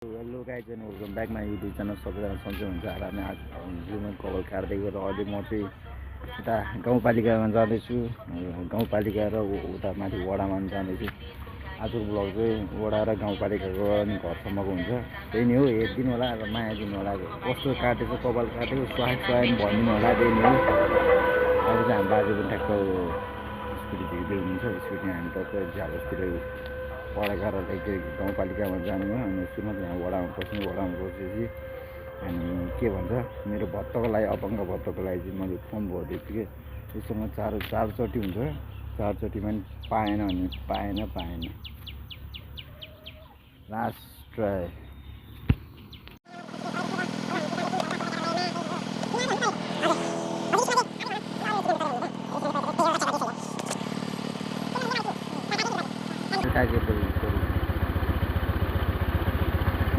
Hello guys and welcome back my YouTube channel. सबैजना सन्चै हुन्छ होला। हामी आज जिउमा कपाल काट्दै गएर अहिले म चाहिँ उता गाउँपालिकामा जाँदैछु। गाउँपालिका र उता माथि वडामा जाँदैछु। आजको ब्लग चाहिँ वडा र गाउँपालिकाको अनि घरसम्मको हुन्छ। त्यही नै हो, हेरिदिनु होला र माया दिनु होला। कस्तो काटेको कपाल काटेको स्वाइन भनिदिनु होला। त्यही नै हो। अब चाहिँ हाम्रो बाजे पनि ठ्याक्क स्कुटी झिक्दै हुनुहुन्छ। स्कुटीमा हामी टक्क झारसतिर वडा कार्यालय गाउँपालिकामा जानु हो। अनि सुन यहाँ वडामा पस्नु। वडामा पसेपछि अनि के भन्छ मेरो भत्ताको लागि अपङ्ग भत्ताको लागि चाहिँ मैले फर्म भरिदिएको छु कि त्योसँग चारचोटि हुन्छ। चारचोटिमा पनि पाएन भने पाएन लास्ट ट्राई।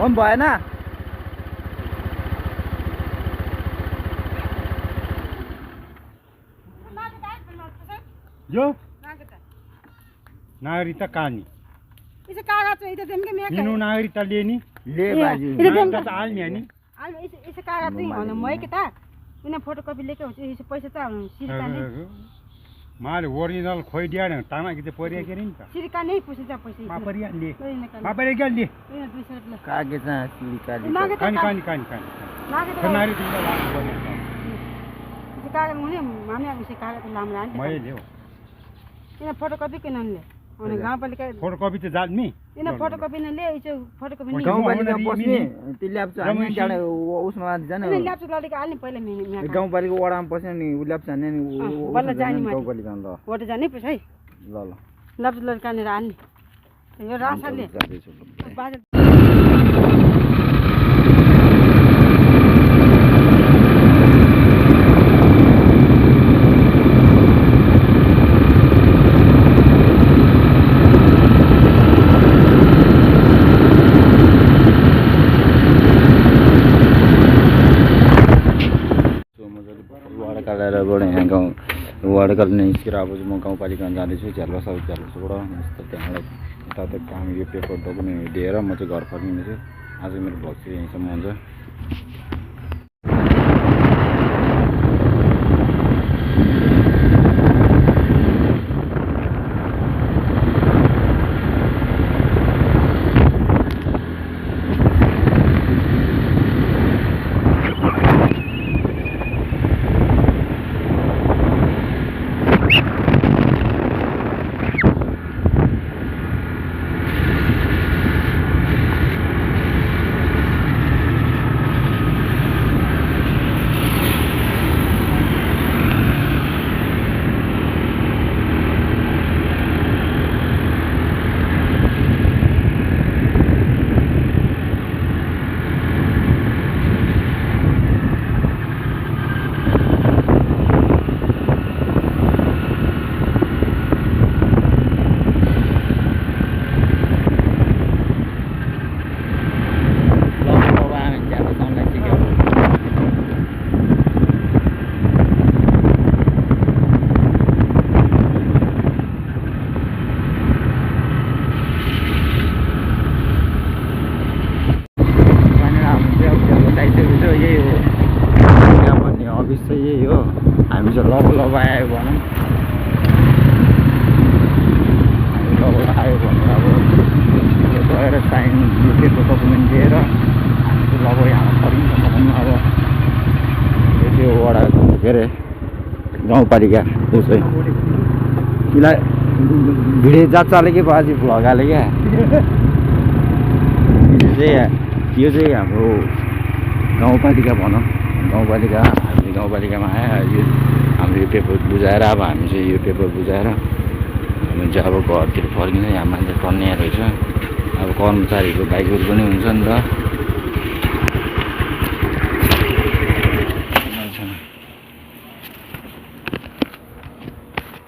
मन भएन यो नागरिकता कहानी इसे कागज तो इधर देंगे मैं नीनू नागरिकता लेनी ले बाजू इधर देंगे नागरिकता आल नहीं आनी इसे कागज तो होना मैं किता मैंने फोटोकॉपी लेके इसे पैसा तो सिरका नहीं माल ओरिजिनल खोई दिया न तामा किते परिया के नि त सिरका नहीं पूछे जा पैसा मा परिया ले मैंने मा परिया के ले 200 रुपया कागज निकाली कानी लागे तो खनारी तिमीले लाग्नु पर्ने इसे कागज मुझे माने इसे कागज लाम लान मैले ल्याऊ इने फोटोकॉपी के नन ले अनि गाउँपालिका फोटोकपी त जान्मी इने फोटोकॉपी न ले इसे फोटोकॉपी नहीं गाउँपालिका पस्ने त्यो ल्याप्च हामी त्यहाँ उसमा जाने इने ल्याप्च लडेको आल्ने पहिला मैं गाउँपालिका वडामा पस्ने नि ल्याप्च हान्ने नि बल्ल जाने म गाउँपालिका ल वोट जाने पैसा है ल ल ल्याप्च लडेको आल्ने आल्ने यो रासाले जाँदैछु बाजे कालेरबाट यहाँ गाउँ वार्ड कार्यालय निस्केर अब चाहिँ म गाउँपालिकामा जाँदैछु। झ्यालबसाबाट मस्त त्यहाँबाट यता काम यो पेपर डकुमेन्ट दिएर म चाहिँ घर फर्किँदैछु। आज मेरो भ्लग चाहिँ यहीँसम्म हुन्छ। यही हो यहाँ भन्ने अफिस चाहिँ यही हो। हामी चाहिँ लब आयो भनौँ लब आयो भने अब गएर साइन यो पेपर डकुमेन्ट दिएर हामी चाहिँ लब यहाँ फर्किन्छ भनौँ। अब यो चाहिँ वडा के अरे गाउँपालिका यो चाहिँ यसलाई भिडियो जाचाले कि बाजी भ्लग हाले क्या यो चाहिँ हाम्रो गाउँपालिका भनौँ। गाउँपालिका हामी गाउँपालिकामा आयो। यो हाम्रो यो पेपर बुझाएर अब हामी चाहिँ यो पेपर बुझाएर हामी चाहिँ अब घरतिर फर्किन्छ। यहाँ मान्छे टन्ने रहेछ। अब कर्मचारीको बाइकहरू पनि हुन्छ नि त।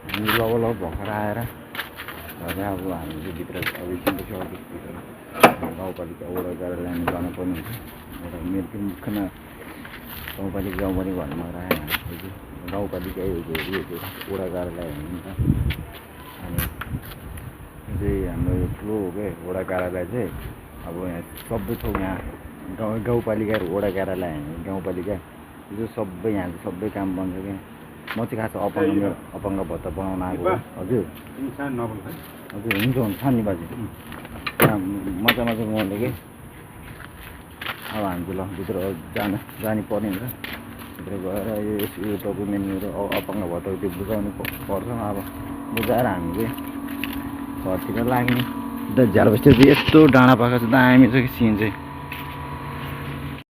हामी लगभग भर्खर आएर अब हामी चाहिँ भित्र अब एकछिनपछि अफिसभित्र गाउँपालिका वडा कार्यालय जानुपर्ने हुन्छ। मेरो पनि मुखमा गाउँपालिका भन्नु नराखेँ हामी गाउँपालिका वडा कार्यालय हुन्छ। अनि चाहिँ हाम्रो ठुलो हो क्या वडा कार्यालय चाहिँ अब यहाँ सबै ठाउँ यहाँ गाउँपालिका र वडा कार्यालय हामी गाउँपालिका यो सबै यहाँ चाहिँ सबै काम बन्छ क्या। म चाहिँ खास अपाङ्ग भत्ता बनाउन आएको हो। हजुर इन्सान नबोल है हजुर हुन्छ छ नि बाजे यहाँ मजा गाउँले कि अब हामी चाहिँ ल भित्र जानु पर्ने हुन्छ। भित्र गएर यो डकुमेन्टहरू अपाङ्ग भत्ताको त्यो बुझाउनु पर्छ। अब बुझाएर हामी चाहिँ घरतिर लाग्ने। झ्यालबस्ती चाहिँ यस्तो डाँडा पाएको छ दामी छ कि सिन चाहिँ।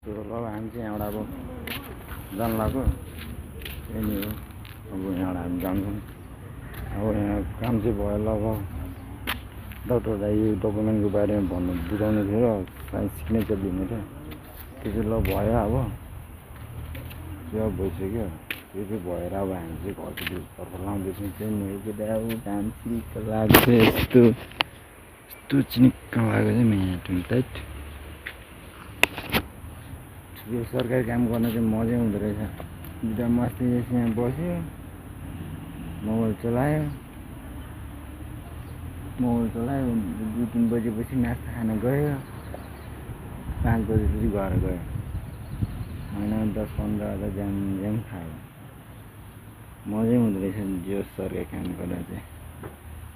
ल हामी चाहिँ यहाँबाट अब जानु लाग्यो यही हो। अब यहाँबाट हामी जान्छौँ। अब यहाँ काम चाहिँ भयो लगभग डाक्टरलाई यो डकुमेन्टको बारेमा बुझाउनु थियो र सिग्नेचर लिनु थियो। त्यो चाहिँ ल भयो। अब त्यो भइसक्यो। त्यो चाहिँ भएर अब हामी चाहिँ घरको तर्फ लाउँदैछौँ चाहिँ मेरो चाहिँ काम चिनिक्क लाग्छ यस्तो चिनिक्क लागेको चाहिँ मेरो टाइट। यो सरकारी काम गर्न चाहिँ मजै हुँदो रहेछ। दुइटा मस्ती यहाँ बस्यो मोबाइल चलायो 2-3 बजेपछि नास्ता खान गयो 5 बजेपछि घर गयो। होइन 10-15 हजार ज्याम खायो। मजै हुँदो रहेछ जो सरकारी काम गर्दा चाहिँ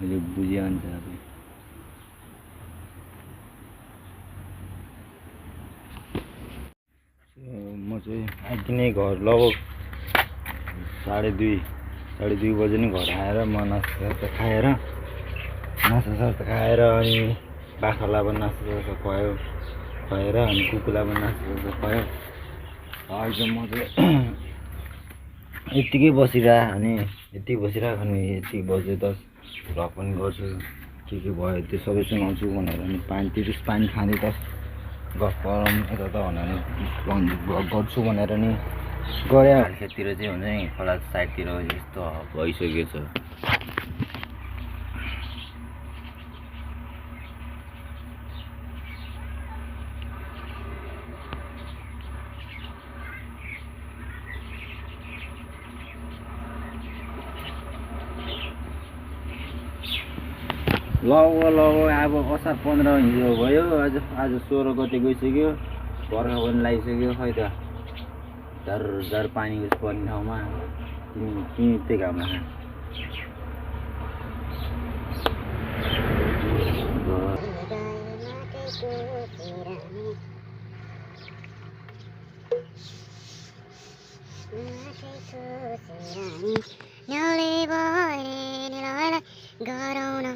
मैले बुझेअनुसार। म चाहिँ आइकिने घर लगभग 2:30 बजे नै घर आएर म नास्ता खाएर अनि बाख्रालाई पनि नास्ता खुवाएर अनि कुकुरलाई पनि नास्ता खुवायो। अहिले म चाहिँ यत्तिकै बसिरहेको अनि यति बजे 10 भ्लग पनि गर्छु के भयो त्यो सबै सुनाउँछु भनेर अनि पानी खाँदै 10 गफ गरौँ यता भनेर भ्लग गर्छु भनेर नि गऱ्यो। खेततिर चाहिँ हुन्छ नि खोला साइडतिर यस्तो भइसकेको छ। लगभग अब असार 15 हिजो भयो। आज 16 गते गइसक्यो। बर्खा पनि लागिसक्यो। खै त झर पानी पर्ने ठाउँमा तिमी त्यही काम लाग्छ। गराउन